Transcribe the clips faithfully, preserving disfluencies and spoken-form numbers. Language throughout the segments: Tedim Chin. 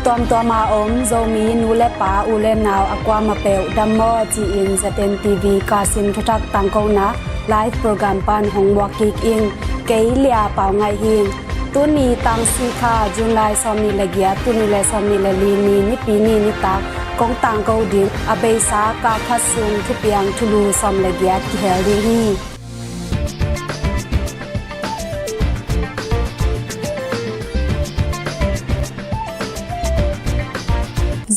Tuamtuam a om Zomi nu le pa, u le nau a kuamah peuh dam maw ci-in Z N T V Kasim thuthak tangkona live program pan hong muak kik ing. Kei Lia Pau Ngaih hi ing. Tuni tang sikha July sawmnih le giat, tul nih le sawmnih le li ni, Nipi ni nitak kong tangko ding a beisa kah khat sung thupiang thulu sawm le giat kihel ding hi.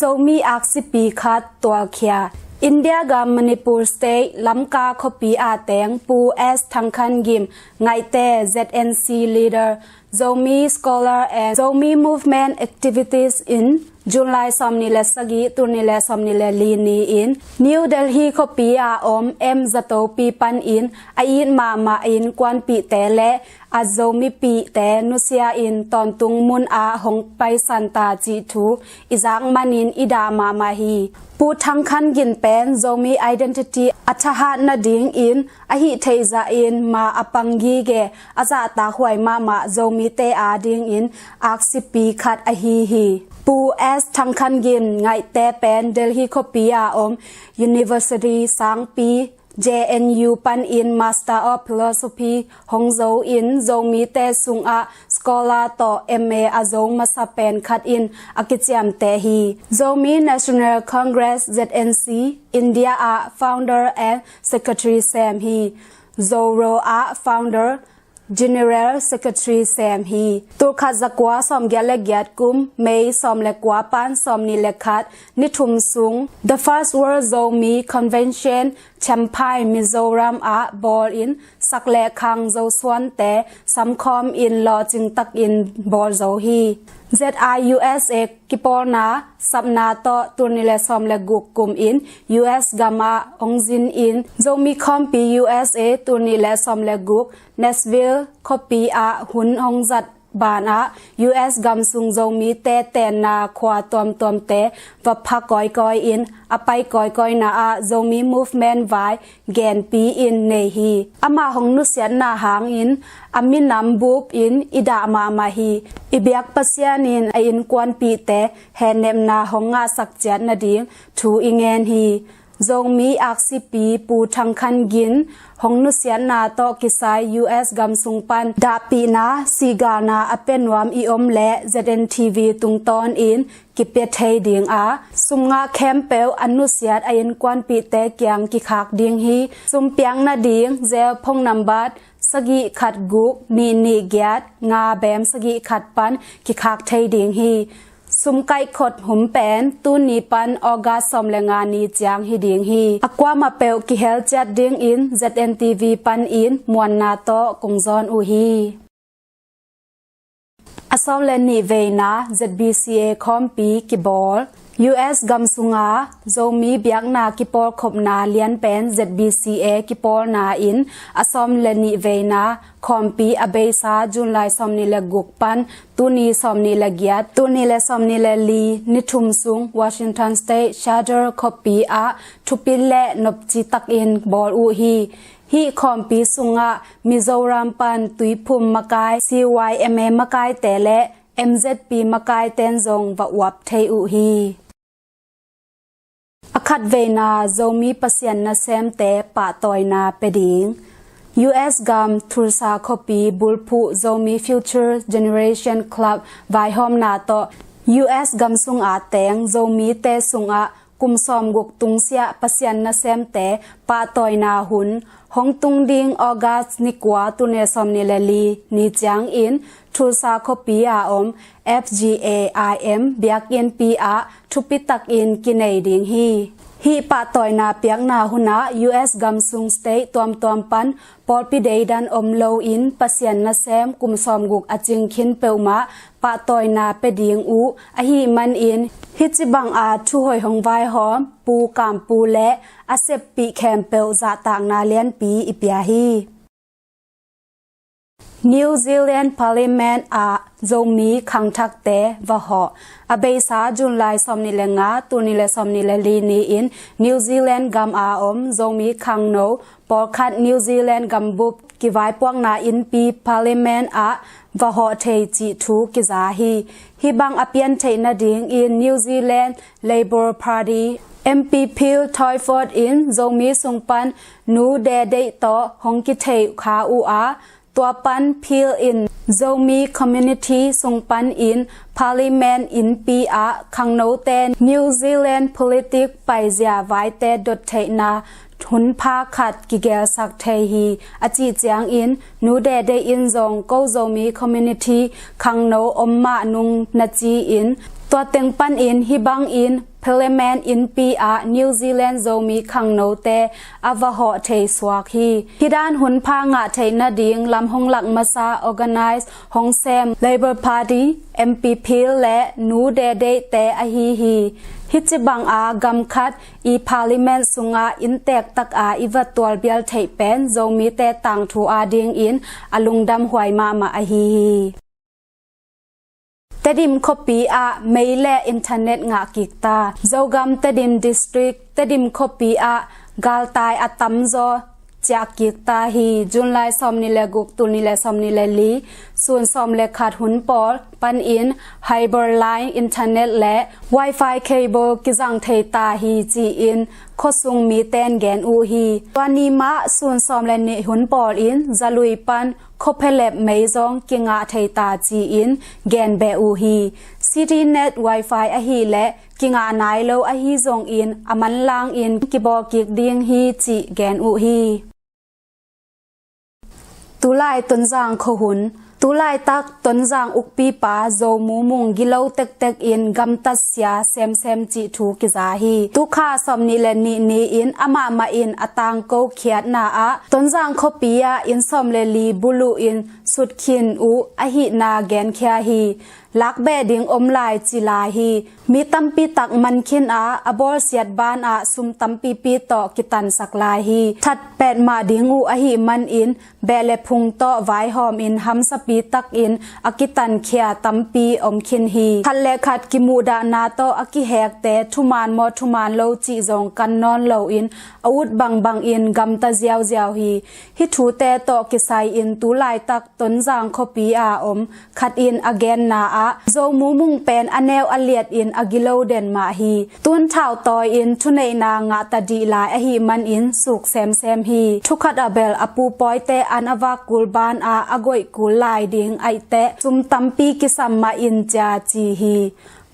Zomi aksipi khat tualkhia. India gam Manipur State, Lamka khuapi ah teng Pu S Thangkhangyim Ngaihte, Z N C leader, Zomi scholar and Zomi movement activities in July sawmnih le sagih, tul nih le sawmnih le li ni-in New Delhi khuapi ah om M Zatopi panin a it mahmah innkuanpihte le a Zomipihte nusia in tawntung mun ah hong paisan ta cih thu i zak manin i dah mahmah hi. Pu Thangkhangyim pen Zomi identity a thahat nadingin a hih theih zahin ma a pang gige a zahtak huai mahmah Zomite adingin aksipi khat ahi hi. Pu S Thangkhangyim Ngaihte pen Delhi khuapi ah om University Sangpi, J N U panin Master of Philosophy hong zo in Zomite sungah scholar tawh M A a zo masa pen khat in a kiciamteh hi. Zomi National Congress, Z N C, India ah founder and secretary sem hi. Zoro ah founder, General Secretary sem hi. Tulkhat zakua sawmgiat le giat kum May sawm le kua pan sawmnih le khat ni thum sung The First World Zomi Convention Champhai, Mizoram ah bawl in sak le khang Zosuante samkhawm in lawhcing takin bawl zo hi. Z I U S A kipawlna sapna tawh tul nih le sawm le guk kum in U S gam ah hong zin in Zomi Khawmpi U S A tul nih le sawm le guk Nashville khuapi ah hun hong zat banah U S gam sung Zomite tenna khua tuamtuamte va pha kawikawi in a pai kawikawina ah Zomi movement vai genpi in nei hi. Amah hong nusiatna hangin a minam bup in i dah mahmah hi. I biak Pasian in a innkuanpihte hehnepna hong ngahsak ciat nading thu i ngen hi. Zomi aksipi Pu Thangkhangyim hong nusiatna tawh kisai U S gam sung pan dahpihna, sihgalna a pia nuam i om leh Z N T V tungtawn in kipia thei ding a, sum ngah khempeuh a nusiat a innkuanpihte kiang kikhak ding hi. Sum piak nading Zelle phone nambat sagih khat guk nih nih giat nga bem sagih khat pan kikhak thei ding hi. Sum kaihkhot hun pen tuni pan August sawm le nga ni ciang hi ding hi. A kuamah peuh kihel ciat dingin Z N T V panin muanna tawh kong zawn uh hi. A sawm le nih veina Z B C A khawmpi kibawl. U S gam sunga Zomi biakna kipawlkhopna lianpen Z B C A kipawlna in a sawm le nih veina khawmpi a beisa July sawmnih le guk pan tuni sawmnih le giat, tuni le sawmnih le li ni thum sung Washington State Seattle khuapi ah thupit le nopci takin bawl uh hi. Hih khawmpi sungah Mizoram pan Tuiphum makai, C Y M A makaite le M Z P makaiten zong va uap thei uh hi. A khat veina Zomi Pasian nasemte pahtawina pia ding. U S gam Tulsa khuapi bulphuh Zomi Future Generation Club vaihawmna tawh U S gam sungah teng Zomite sungah kum sawmguk tungsiah Pasian nasemte pahtawina hun hong tung ding August ni kua, tul nih le sawmnih le li ni ciangin Tulsa khuapi a om F G A I M biakinnpi ah thupitakin kinei ding hi. Hih pahtawina piakna hunah U S gam sung state tuamtuam pan pawlpi deidan om loin Pasian nasem kum sawmguk a cing khin peuhmah pahtawina pia ding uh ahih manin hih ci banga thuhoih hong vaihawm Pu Kam Pu le a seppih khempeuh zahtakna lianpi i pia hi. New Zealand Parliament ah Zomi khangthakte va hawh. A beisa July sawmnih le nga, tul nih le sawmnih le li ni-in New Zealand gam a om Zomi khangno pawlkhat New Zealand gambup kivaipuakna innpi Parliament ah va hawh thei cih thu kiza hi. Hih bang a pian theih nadingin New Zealand Labour Party M P Phil Twyford in Zomi sung pan Nu De Deih tawh hong kithei kha uh a, tua pan Phil in Zomi community sung panin Parliament innpi ah khangnote New Zealand politic paizia vaite dot theihna hunpha khat kigelsak thei hi a cih ciangin Nu De Deih in zong ko Zomi community khangno om mah nung na ci-in tua teng panin hih bangin Parliament innpi ah New Zealand Zomi khangnote a va hawh thei suak hi. Hih dan hunpha ngah theih nading lam hong lak masa organize hong sem Labour Party M P Phil le Nu De Deih te ahi hi. Hih ci bang a gam khat i Parliament sungah inntek tak a i va tualbial theih pen Zomite tangthu adingin a lungdam huai mahmah ahi hi. Tedim khuapi ah mei le internet ngah kik ta. Zogam Tedim District, Tedim khuapi ah galtai a tamzaw ciah kik ta hi. June lai sawmnih le guk, tul nih le sawmnih le li, sun sawm le khat hun pawl panin fiber line internet le wifi cable kizang thei ta hi ci-in khuasung miten gen uh hi. Tua ni mah sun sawm le nih hun pawlin Zalui pan khuaphelep mei zong kingah thei ta ci-in gen beh uh hi. City net wifi ahih leh kingah nai lo ahi zongin a manlangin kibawl kik ding hi cih gen uh hi. Tulai Tonzang khuahun. Tulaitak Tonzang ukpipa Zo Mu Mung gilo tektek in gamtatsia semsem cih thu kiza hi. Tukha sawmnih le nih ni-in amah mah in a tangko khiatna ah Tonzang khuapi ah inn sawm le li buluh in sutkhin uh ahihna genkhia hi. Lakbeh ding om lai ci lai hi. Mi tampi tak mankhin a, a bawlsiat banah sum tampipi tawh kitansak lai hi. That petmah ding uh ahih manin beh le phung tawh vaihawmin hamsapi takin a kitankhia tampi om khin hi. Khat le khat kimuhdahna tawh a kihekte thuman maw thuman lo cih zong kan nawn loin a ut bangbangin gamta ziauziau hi. Hih thute tawh kisai-in tulaitak Tonzang khuapi a om khat in a genna ah Zo Mu Mung pen a neu a liatin a gilo den mah hi. Tun thau tawi-in thuneihna ngah ta dih lai ahih manin suk semsem hi. Thukhat ah bel a pupawite an a vak kul banah a goih kul lai ding aih teh sum tampi kisam mah in cia ci hi.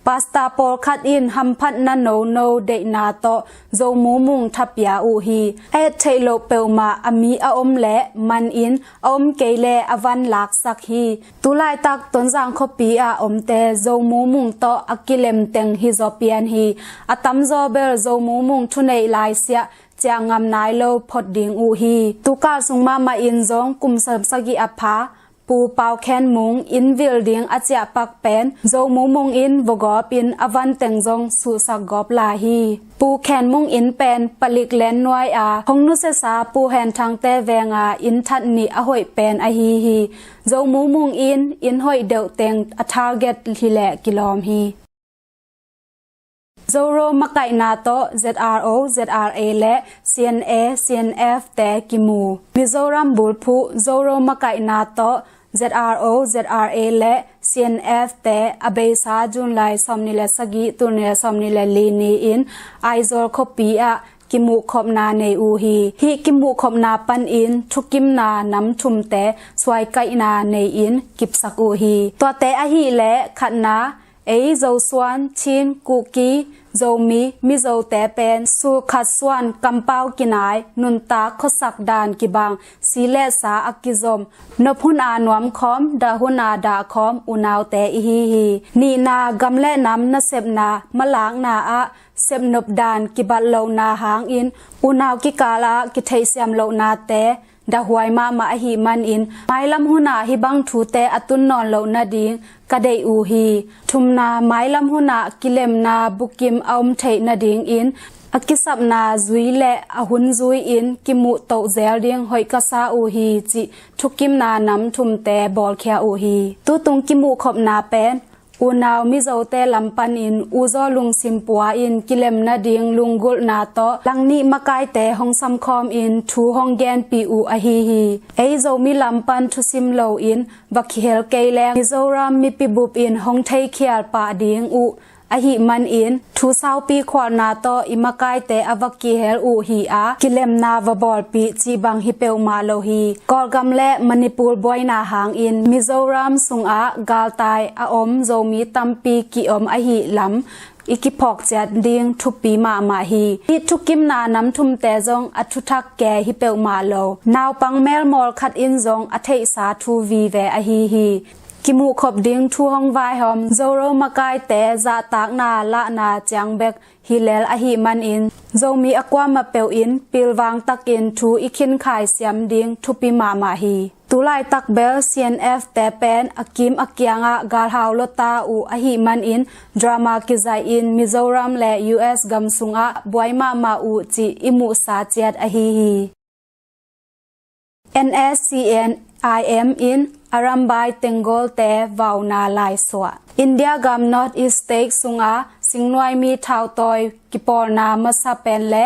Pastor pawlkhat in hamphatna nono deihna tawh Zo Mu Mung thapia uh hi. A et theih loh peuhmah a mi a om leh manin a om kei leh a van laksak hi. Tulaitak Tonzang khuapi a omte Zo Mu Mung tawh a kilem teng hi zaw pian hi. A tamzaw bel Zo Mu Mung thuneih laisiah ciah ngam nai lo phot ding uh hi. Tukal sung mahmah in zong kum sawmsagih a pha Pu Pau Khen Mung inn vil ding a ciahpak pen Zo Mu Mung in vawgawpin a vanteng zong suhsak gawp lai hi. Pu Khen Mung inn pen palik len nuai a hong nusiasa Pu Hen Thangte venga inn that nih a hoih pen ahi hi. Zo Mu Mung in inn hoih deuh teng a target hileh kilawm hi. Zoro makaihna tawh Z R O, Z R A le C N A, C N F te kimu. Mizoram bulphuh Zoro makaihna tawh Z R O, Z R A le C N F te a beisa June lai sawmnih le sagih, tul nih le sawmnih le li ni-in Aizawl khuapi ah kimuhkhopna nei uh hi. Hih kimuhkhopna panin thukimna nam thumte suaikaihna nei-in kipsak uh hi. Tuate ahih leh khatna, ei Zosuan, Chin, Kuki, Zomi, Mizote pen sulkhat suan, kampau kinai, nuntak khuasak dan kibang, si le sa a kizom, nop hun a nuamkhawm, dah hun a dahkhawm unaute ihi hi. Nihna, gam le nam nasepna malakna ah sepnop dan kibat lohna hangin unau kikal ah kitheihsiam lohnate dahhuai mahmah ahih manin mailam hunah hih bang thute a tun nawn loh nading ka deih uh hi. Thumna, mailam hunah kilemna bukim a om theih nadingin a kisapna zui le a hun zui-in kimuhtoh zel ding hoih ka sa uh hi cih thukimna nam thumte bawlkhia uh hi. Tutung kimuhkhopna pen Unau Mizote lam panin U Zaw Lungsim Pua in kilem nading lunggulhna tawh langnih makaite hong samkhawm in thu hong genpih uh ahi hi. Ei Zomi lam pan thusim loin va kihel kei leng Mizoram mipi bup in hong theikhial pah ding uh ahih manin thu saupi khualna tawh i makaite a va kihel uh hi a, kilemna va bawlpih cih bang hi peuhmah lo hi. Kawlgam le Manipur buaina hangin Mizoram sungah galtai a om Zomi tampi ki-om ahih lam i kiphawk ciat ding thupi mahmah hi. Hih thukimna nam thumte zong a thuthak ke hi peuhmah lo. Naupang melmawl khat in zong a theihsa thu vive ahi hi. Kimuhkhop ding thu hong vaihawm Zoro makaite zahtakna lahna ciang bek hi lel ahih manin Zomi a kuamah peuh in pilvang takin thu i khinkhai siam ding thupi mahmah hi. Tulaitak bel C N F te pen a kim a kiangah galhau lota uh ahih manin drama kizaih in Mizoram le U S gam sungah buai mahmah uh cih i muhsa ciat ahi hi. N S C N I M in Arambai Tenggol te vauna laisuah. India gam North East State sunga singnuai mi thautawi kipawlna masa pen le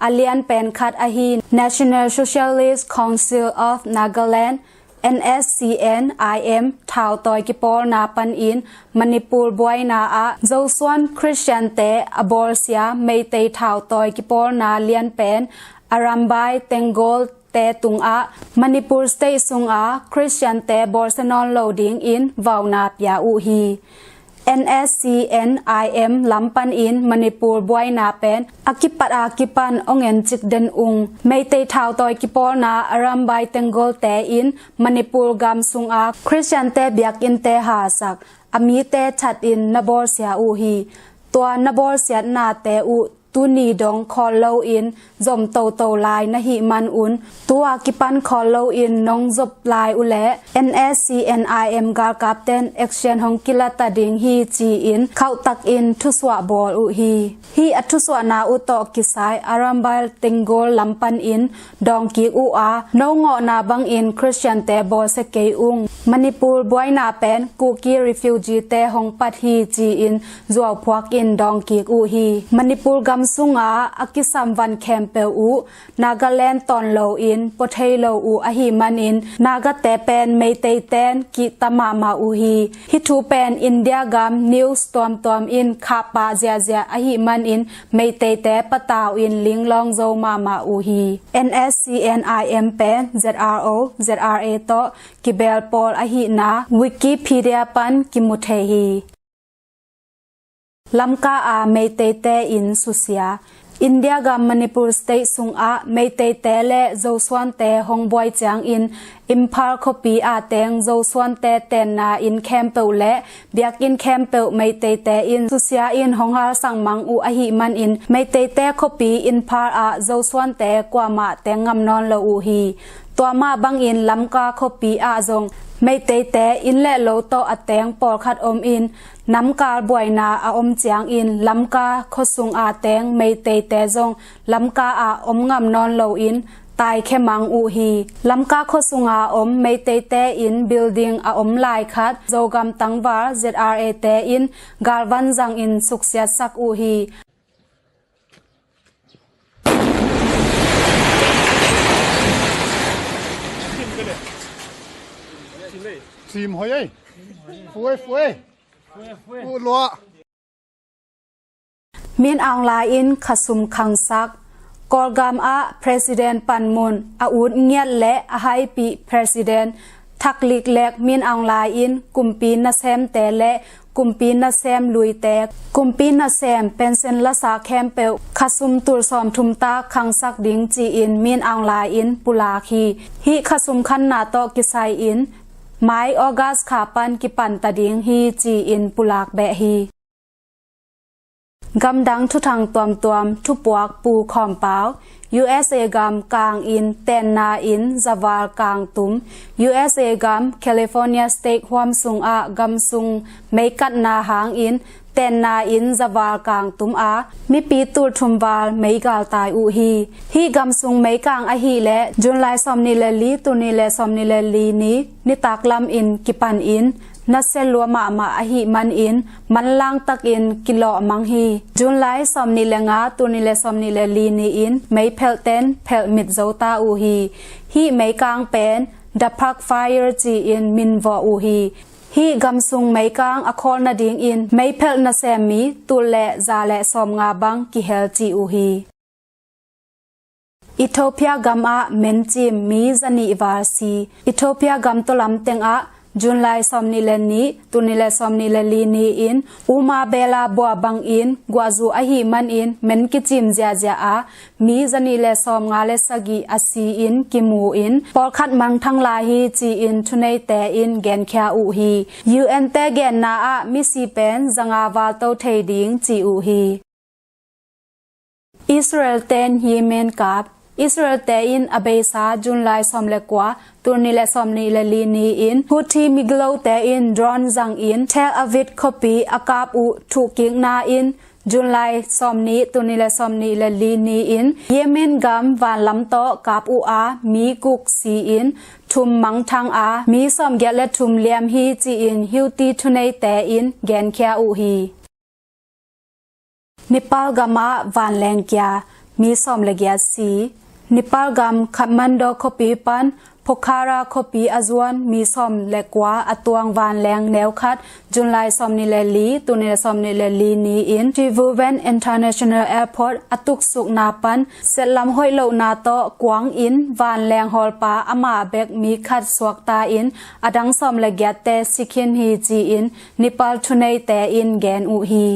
a lian pen khat ahi National Socialist Council of Nagaland, N S C N I M thautawi kipawlna panin Manipur buaina ah Zosuan Christian te a bawlsia Meitei thautawi kipawlna lian pen Arambai Tenggol te tungah Manipur State sunga Christian te bawlsia nawn lo dingin vauna pia uh hi. N S C N I M lam panin Manipur buaina pen a kipat a kipan ong en cik den ung. Meitei thautawi kipawlna Arambai Tenggol te in Manipur gam sunga Christian te biakinnte hasak, a mite that in na bawlsia uh hi. Tua na bawlsiatnate uh tuni dong khawl loin zom toto lai na hih manun tua kipan khawl loin nong zop lai uhleh N S C N I M galkapten action hong kilata ding hi ci-in khauhtakin thusuah bawl uh hi. Hih a thusuahna uh tawh kisai Arambai Tenggol lam panin dawngkik uh a, no ngawhna bangin Christian te bawlsia kei ung. Manipur buaina pen Kuki refugee te hong pat hi ci-in zuauphuak in dawngkik uh hi. Manipur gam sunga a kisam van khempeuh uh Nagaland tawn loin pua thei lo uh ahih manin Nagate pen Meitei ten kihta mahmah uh hi. Hih thu pen India gam news tuamtuam in khahpah ziahziah ahih manin Meitei te patau in linglawng zo mahmah uh hi. N S C N I M pen Z R O, Z R A tawh kibeel pawl ahihna Wikipedia pan kimu thei hi. Lamka a Meiteite in susia. India gam Manipur State sungah Meiteite le Zosuante hong buai ciangin Imphal khuapi a teng Zosuante tenna inn khempeuh le biakinn khempeuh Meiteite in susia in hong halsak mang uh ahih manin Meiteite khuapi Imphal ah Zosuante kuamah teng ngam nawn lo uh hi. Tua mah bangin Lamka khuapi ah zong Meiteite inn le lo tawh a teng pawlkhat om in, namkal buaina a om ciangin Lamka khuasung a teng Meiteite zong Lamka ah om ngam nawn loin taikhia mang uh hi. Lamka khuasung a om Meiteite in building a om lai khat Zogam tangval Z R A te in galvan zangin suksiatsak uh hi. Sim hoi ei. Fue, fue. Fue, fue. Fue lua. Min Aung Hlaing in khasum khangsak. Kawlgam ah President panmun a ut ngiat le a haipih President thakliklek Min Aung Hlaing in kumpi nasemte le kumpi nasem luite, kumpi nasem pension lasa khempeuh khasum tul sawmthum ta khangsak ding ci-in Min Aung Hlaing in pulak hi. Hih khasum khanna tawh kisai-in mai August kha pan kipanta ding hi ci-in pulak beh hi. Gamdang thuthang tuamtuam thupuak Pu Khawm Pau. U S A gam kangin tenna inn zaval kangtum. U S A gam California State huam sungah gamsung meikatna hangin tenna inn zaval kangtum a mipi tulthum val meigaltai uh hi. Hih gamsung meikang ahih leh June lai sawmnih le li, tul nih le sawmnih le li ni nitak lamin kipan in nasia lua mahmah ahih manin manlang takin kilawhmang hi. June lai sawmnih le nga, tul nih le sawmnih le li ni-in meiphelhten phelh mit zo ta uh hi. Hih meikang pen The Park Fire ci-in minvawh uh hi. Hih gamsung meikang a khawl nadingin meiphelh nasem mi tul le za le sawmnga bang kihel ci uh hi. Ethiopia gamah mencim mi zanih val si. Ethiopia gam tawlam tengah June lai sawmnih le nih, tul nih le sawmnih le li ni-in Uma Bela bua bangin guahzu ahih manin men kicim ziahziah a, mi zanih le sawmnga le sagih a si-in kimu-in pawlkhat mangthang lai hi ci-in thuneite in genkhia uh hi. U N te genna ah misi pen zanga valto thei ding ci uh hi. Israel ten Yemen kap. Israel te in a beisa June lai sawm le kua, tul nih le sawmnih le li ni-in Houthi migilote in drone zangin Tel Aviv khuapi a kap uh thuhkikna in June lai sawmnih, tul nih le sawmnih le li ni-in Yemen gam vanlam tawh kap uh a mi guk si-in thum mangthang a mi sawmgiat le thum liam hi ci-in Houthi thuneite in genkhia uh hi. Nepal gamah vanleng kia, mi sawm le giat si. Nepal gam Kathmandu khuapi pan Pokhara khuapi a zuan mi sawm le kua a tuang vanleng neu khat June lai sawmnih le li, tul nih le sawmnih le li ni-in Tribhuvan International Airport a tuksukna pan setlam hoih lohna tawh kuangin vanleng hawlpa amah bek mi khat suakta in adang sawm le giatte si khin hi ci-in Nepal thuneite in gen uh hi.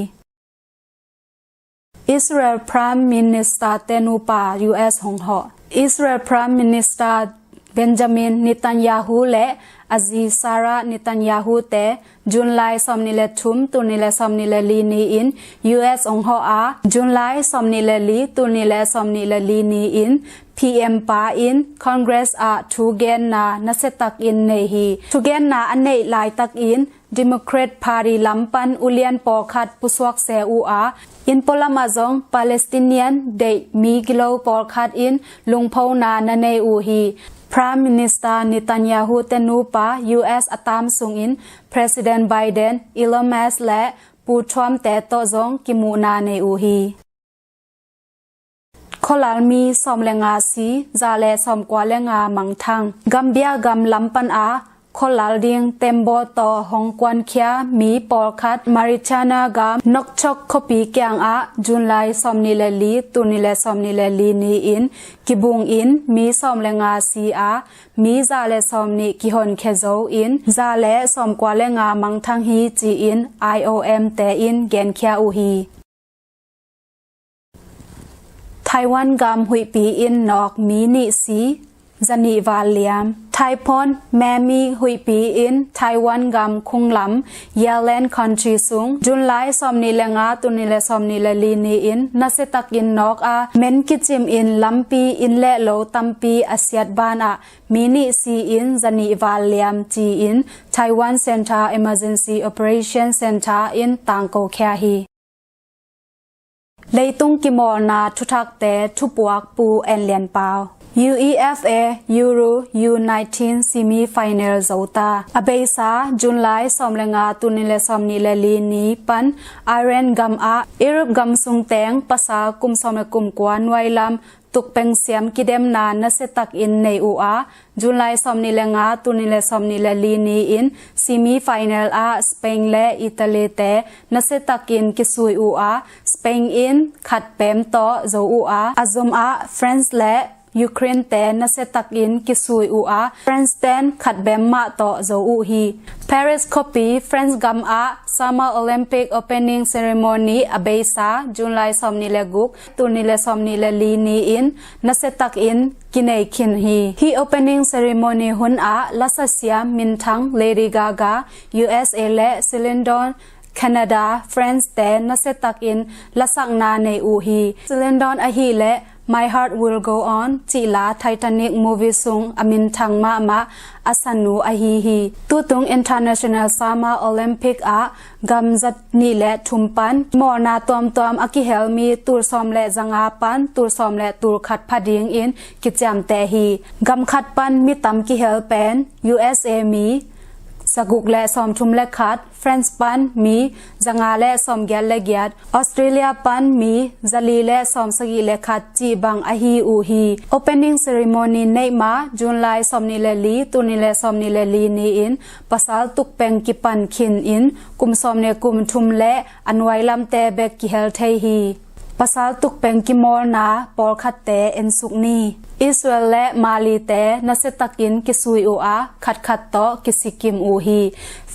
Israel Prime Minister te nupa U S hong hawh. Israel Prime Minister Benjamin Netanyahu le a zi Sarah Netanyahu te June lai sawmnih le thum, tul nih le sawmnih le li ni-in U S hong hawh a, June lai sawmnih le li, tul nih le sawmnih le li ni-in P M pa in Congress ah thugenna nasiatakin nei hi. Thugenna a neih laitakin Democrat Party lam pan ulian pawlkhat pusuak se uh a, inn pualamah zong Palestinian deih mi kilo pawlkhat in lungphona na nei uh hi. Prime Minister Netanyahu te nupa U S a tam sungin President Biden, Elon Musk le Pu Trump te tawh zong kimuhna nei uh hi. Khualal mi sawm le nga si, za le sawmkua le nga mangthang. Gambia gam lam pan a khualal ding tembaw tawh hong kuankhia mi pawlkhat Mauritania gam Nouakchott khuapi kiangah June lai sawmnih le li, tul nih le sawmnih le li ni-in kibungin mi sawm le nga si a, mi za le sawmnih kihonkhia zo in za le sawmkua le nga mangthang hi ci-in I O M te in genkhia uh hi. Taiwan gam huihpi in nawk mi nih si, zanih val liam. Typhoon Mami huihpi in Taiwan gam khunglam Yalen County sung June lai sawmnih le nga, tul nih le sawmnih le li ni-in nasiatakin nawk a, men kicim in lampi inn le lo tampi a siat banah mi nih si-in zanih val liam ci-in Taiwan Centre Emergency Operation Centre in tangkokhia hi. Leitung kimawlna thuthakte thupuak Pu En Lian Pau. U E F A Euro U nineteen semi final zota. A beisa June lai sawm le nga, tul nih le sawmnih le li ni pan Iran gam ah Europe gam sungteng pasal kum sawm le kum kua nuailam tukpeng siam kidemna nasiatakin nei uh a, June lai sawmnih le nga, tul nih le sawmnih le li ni-in semi final ah Spain le Italy te nasiatakin kisui uh a, Spain in khat pem tawh zo uh a, a zom ah France le Ukraine te nasiatakin kisui uh a, France ten khat bem mah tawh zo uh hi. Paris khuapi France gam ah Summer Olympic Opening Ceremony a beisa June lai sawmnih le guk, tul nih le sawmnih le li ni-in nasiatakin kinei khin hi. Hih opening ceremony hun ah lasasiam minthang Lady Gaga, U S A le Celine Dion, Canada, France te nasiatakin lasakna nei uh hi. Celine Dion ahih leh My Heart Will Go On cih la Titanic movie sung a minthang mahmah a sanu ahi hi. Tutung International Summer Olympic ah gam za nih le thum pan mawlna tuamtuam a kihel mi tul sawm le zanga pan tul sawm le tul khat pha dingin kiciamteh hi. Gam khat pan mi tam kihel pen U S A mi zaguk le sawmthum le khat, France pan mi zanga le sawmgiat le giat, Australia pan mi zali le sawmsagih le khat cih bang ahi uh hi. Opening ceremony neih ma July sawmnih le li, tul nih le sawmnih le li ni-in pasal tukpeng kipan khin in kum sawmnih kum thum le a nuai lamte bek kihel thei hi. Pasal tukpeng kimawlna pawlkhatte ensuk ni. Israel le Mali te nasiatakin kisui uh a, khatkhat tawh kisikim uh hi.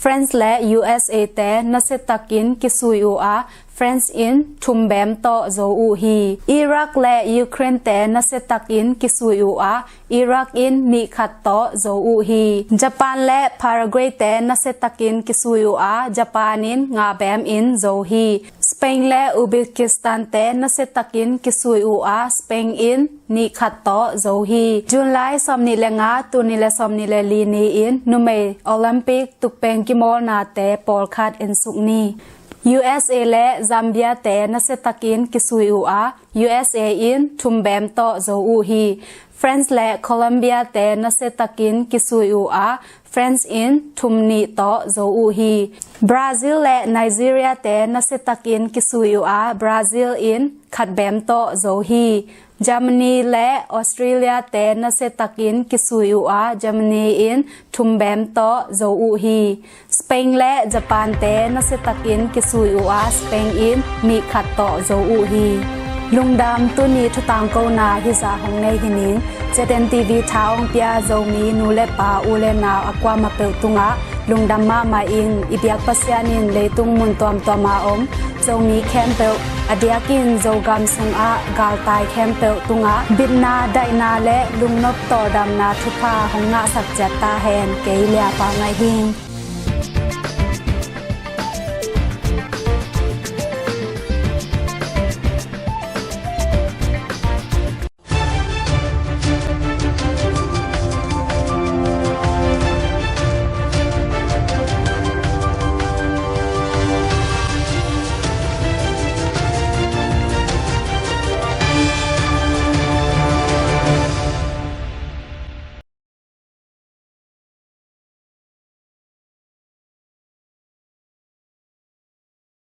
France le U S A te nasiatakin kisui uh a, France in thum bem tawh zo uh hi. Iraq le Ukraine te nasiatakin kisui uh a, Iraq in nih khat tawh zo uh hi. Japan le Paraguay te nasiatakin kisui uh a, Japan in nga bem in zo hi. Spain le Uzbekistan te nasiatakin kisui uh a, Spain in nih khat tawh zo hi. July sawmnih le nga, tul nih le sawmnih le li ni-in numei Olympic tukpeng kimawlnate pawlkhat ensuk ni. U S A le Zambia te nasiatakin kisui uh a, U S A in thum bem tawh zo uh hi. France le Colombia te nasiatakin kisui uh a, France in thum nih tawh zo uh hi. Brazil le Nigeria te nasiatakin kisui uh a, Brazil in khat bem tawh zo hi. Germany le Australia te nasiatakin kisui uh a, Germany in thum bem tawh zo uh hi. Spain le Japan te nasiatakin kisui uh a, Spain in nih khat tawh zo uh hi. Lungdam, tuni thutangkona hizah hong nei hi ning. Z N T V tha hong pia Zomi nu le pa, u le nau a kuamah peuh tungah lungdam mahmah ing. I biak Pasian in leitung mun tuamtuama om Zomi khempeuh, a diakin Zogam sungah galtai khempeuh tungah bitna, daihna le lungnop tawldamna thupha hong ngahsak ciat ta hen. Kei Lia Pa Ngaih Hing.